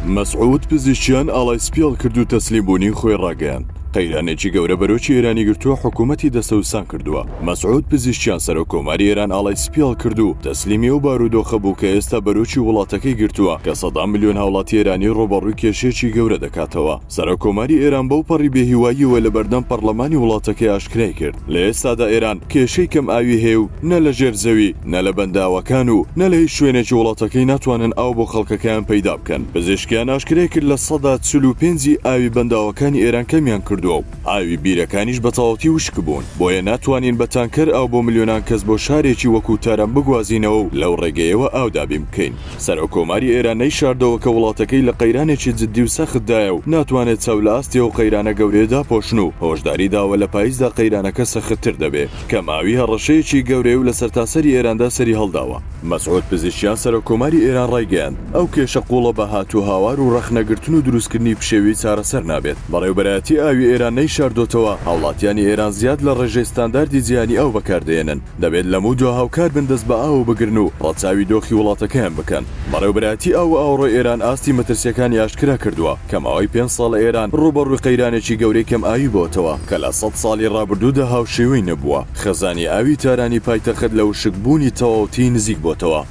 مەسعود پزیشکیان ئاڵای سپی هەڵکرد و تەسلیمبوونی خۆی ڕاگەیاند. قەیرانێکی گەورە بەرۆکی ئێرانی گرتووە حکوومەتی دەستەوسان کردووە. مەسعود پزیشکیان سەرۆک کۆماری ئێران ئاڵای سپی هەڵکرد و تەسلیمی ئەو بارودۆخە بوو کە ئێستا بەرۆکی وڵاتەکەی گرتووە کە سەدان ملیۆن هاوڵاتی ئێرانی ڕووبەڕووی کێشەیەکی گەورە دەکاتەوە. سەرۆک کۆماری ئێران بەو پەڕی بێهیواییەوە لە بەردەم پەڕلەمانی وڵاتەکەی ئاشکرای کرد لە ئێستادا ئێران کێشەی کەم ئاوی هەیە و نە لە ژێر زەوی نە لە بەنداوەکان و نە لە هیچ شوێنێکی وڵاتەکەی ناتوانن ئاو بۆ خەڵکەکەیان پەیدا بکەن. پزیشکیان ئاشکرای کرد 45% ی ئاوی بەنداوەکانی ئێران کەمیان کردووە و ئاوی بیرەکانیش بە تەواوەتی وشک بوون بۆیە ناتوانین بە تانکەر ئاو بۆ ملیۆنان کەس بۆ شارێکی وەکو تاران بگوازینەوە و لەو ڕێگەیەوە ئاو دابین بکەین. سەرۆککۆماری ئێران نەیشاردەوە کە وڵاتەکەی لە قەیرانێکی جددی و سەختدایە و ناتوانێت چاو لە ئاستی ئەو قەیرانە گەورەیە داپۆشن و هۆشداری داوە لە پایزدا قەیرانەکە سەختتر دەبێ. کەمئاوی هەڕەشەیەکی گەورەیە و لە سەرتاسەری ئێراندا سەری هەڵداوە. مەسعود پزیشکیان سەرۆککۆماری ئێران ڕایگەیاند، ئەو کێشە قووڵە بە هاتوهاوار و ڕەخنەگرتن و دروستکردنی پشێوی چارەسەر نابێت. بەڕێوبەرایەتی ئاوی ئێران نەیشاردۆتەوە، هاوڵاتیانی ئێران زیاد لە ڕێژەی ستانداردی جیهانی ئاو بەکاردەهێنن. دەبێت لەمەودوا هاوکار بن دەست بە ئاوەوە بگرن و ڕەچاوی دۆخی وڵاتەکەیان بکەن. بەڕێوبەرایەتی ئاو و ئاوەڕۆی ئێران ئاستی مەترسییەکانی ئاشکرا کردووە کە ماوەی پێنج ساڵە ئێران ڕووبەڕووی قەیرانێکی گەورەی کەمئاوی بۆتەوە کە لە سەد ساڵی ڕابردوودا هاوشێوەی نەبووە. خەزانی ئاوی تارانی پایتەخت لە وشکبوونی تەواوتی نزیک بۆتەوە.